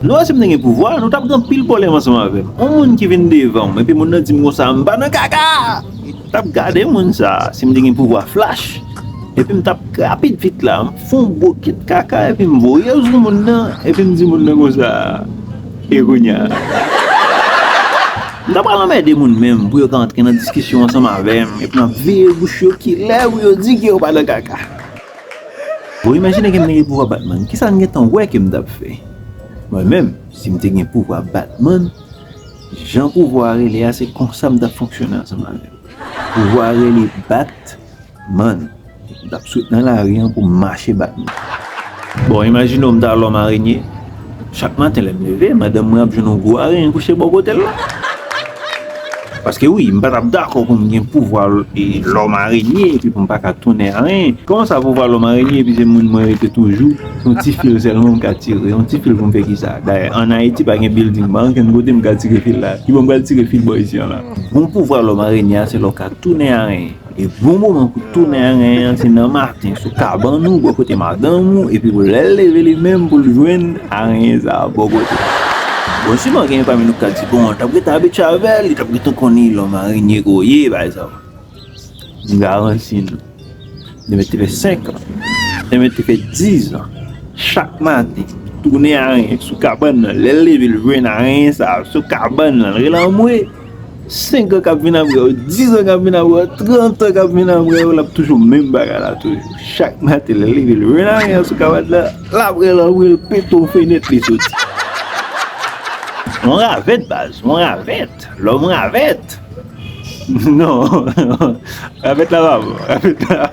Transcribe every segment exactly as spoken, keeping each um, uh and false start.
Nou wè, si m te gen pouvwa, nou t ap gen anpil pwoblèm ansanm avè m. Yon moun ki vin devan m, epi moun nan di m konsa, "M pa nan kaka!" M t ap gade moun sa a, si m te gen pouvwa flash, epi m t ap rapid vit la, m fè yon bokèt kaka, epi m voye l sou moun nan, epi m di moun nan konsa, "E kounye a?" M ta pral anmède moun menm pou yo ka antre nan diskisyon ansanm avè m, epi m ap veye bouch yo kilè pou yo di ke yo pa nan kaka. Bon, imajine ke m te gen pouvwa Batman, kisa n gentan wè ke m t ap fè? Mwen menm, si m te gen pouvwa Batman, jan pouvwa a rele a, se konsa m t ap fonksyone ansanm avè l. Pouvwa a rele Batman. M t ap sot nan lari an pou m mache Batman. Bon, imajine w m ta lòm arenye. Chak maten lè m leve, madanm mwen ap jwenn yon gwo arenyen kouche bò kote l la. Paske wi, m pa t ap dakò pou m gen pouvwa l-, e, lòm arenye, epi pou m pa ka tounen arenyen. Kòman sa pouvwa lòm arenye, epi se moun mwen rete toujou? Se yon ti fil sèlman m ka tire, yon ti fil pou m fè kisa? Dayè, ann Ayiti pa gen bilding, pa ankenn kote m ka tire fil la. Ki bò m pral tire fil bò isi an la? Bon pouvwa lòm arenye a, se lè w ka tounen arenyen. E bon moman pou tounen arenyen an, se nan maten, sou kabann ou, bò kote madanm ou, epi pou lè l leve li menm pou l jwenn arenyen sa a bò kote l. Bon, siman gen pami nou k ap di, bon, l t ap gentan abitye avè l, li t ap gentan konnen lòm arenyen ke w ye, pa egzanp. M garanti nou, demen te fè senk an, demen te fè diz an, chak maten, tounen arenyen sou kabann nan, lè l leve l jwenn arenyen sa a sou kabann nan, l rele anmwe. Senk an k ap vin apre yo, diz an k ap vin apre yo, trant an k ap vin apre yo, l ap toujou menm bagay la toujou. Chak maten lè l leve l jwenn arenyen sou kabann nan, l ap rele anmwe, l pete yon fenèt li soti. Yon ravèt baz, yon ravèt, lòm ravèt. Non, ravèt la pa bon, ravèt la,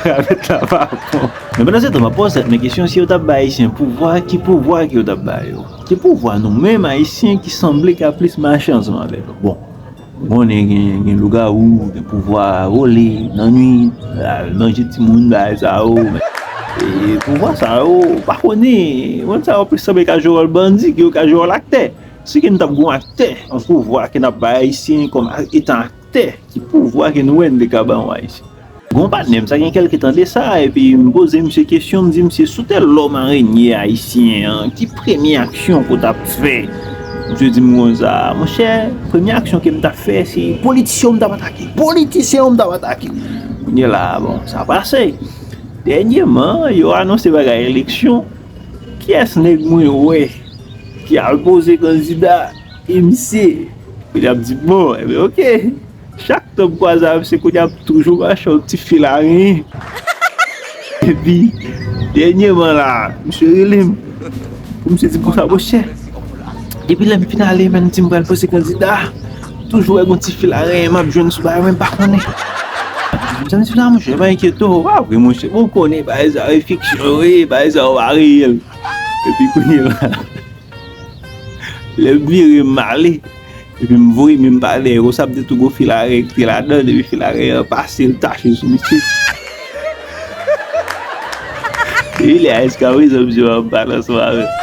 ravèt la pa bon. Men pandan se tan, m ap poze tèt mwen kesyon, si yo t ap bay Ayisyen pouvwa, ki pouvwa ke yo t ap bay yo? Ki pouvwa nou menm Ayisyen ki sanble ka plis mache ansanm avè nou? Bon, ou konnen gen, gen lougawou, gen pouvwa vole nan nwit, al manje timoun, bagay sa yo. E pouvwa sa yo, pa konnen, moun sa yo plis sanble ka jwe wòl bandi ke yo ka jwe wòl aktè. Si ke n t ap gon aktè, yon pouvwa ke n ap bay Ayisyen kòm a-, etan aktè, ki pouvwa ke nou wè n te ka ba yon Ayisyen? Gon patnè m sa gen kèlke tan de sa, epi m poze misye kesyon, m di misye, si w te lòm arenye ayisyen an, ki premye aksyon ke w t ap fè? Misye di m konsa, monchè, premye aksyon ke m t ap fè, se politisyen yo m t ap atake. Politisyen yo m t ap atake. Kounye la, bon, sa pase. Dènyèman, yo anonse bagay eleksyon. Kiyès nèg mwen wè ki al poze kandida e misye, kounye a ap di, bon, enben, oke. Chak tan m kwaze avè misye, kounye a ap toujou mache yon ti fil arenyen. Epi, dènyèman la, misye rele m. Pou misye di m konsa, monchè, depi lè m fin ale, menm di m pral poze kandida, toujou wè gon ti fil arenyen m ap jwenn sou bagay, mwen m pa konnen. Mezanmi, ti fil la, monchè, pa enkyete w, pa vre, monchè. Bon, m konnen bagay sa yo e fiksyon yo ye, bagay sa yo pa reyèl. Epi kounye la, lè m vire m ale, epi m voye men m pa dèyè, konsa m te tou gon fil arenyen ki te ladan, epi fil arenyen an pase, l tache sou misye. Epi lè a jiskaprezan, misye pa balans ansanm avè m.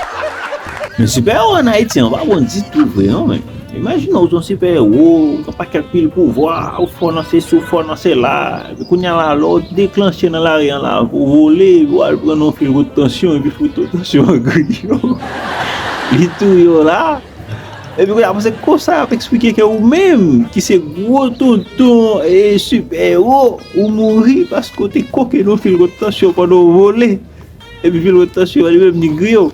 Men sipè ewo ann Ayiti an pa bon ditou vre non, men. Imajine w se yon sipè ewo, ou gen pakèt pil pouvwa, ou fò nan sesi, ou fò nan sela. Epi kounye a la, lè w deklanche nan lari an la, pou w vole, epi w al pran nan yon fil wot tansyon, epi fout wot tansyon an griye w. Li touye w la. Epi kounye a, se konsa y ap eksplike ke ou menm, ki se gwo tonton e sipè ewo, ou mouri paske w te koke nan yon fil wot tansyon pandan w vole. Epi fil wot tansyon an li menm li griye w.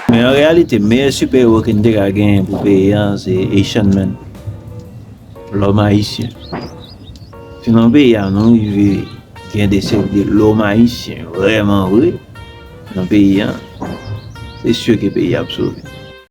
Men an reyalite, meyè sipè ewo ke n te ka genyen pou peyi an, se Haitian Man. Lòm ayisyen. Si nan peyi a nou rive gen de seri de lòm ayisyen vrèman vre nan peyi a, se si ke peyi a ap sove.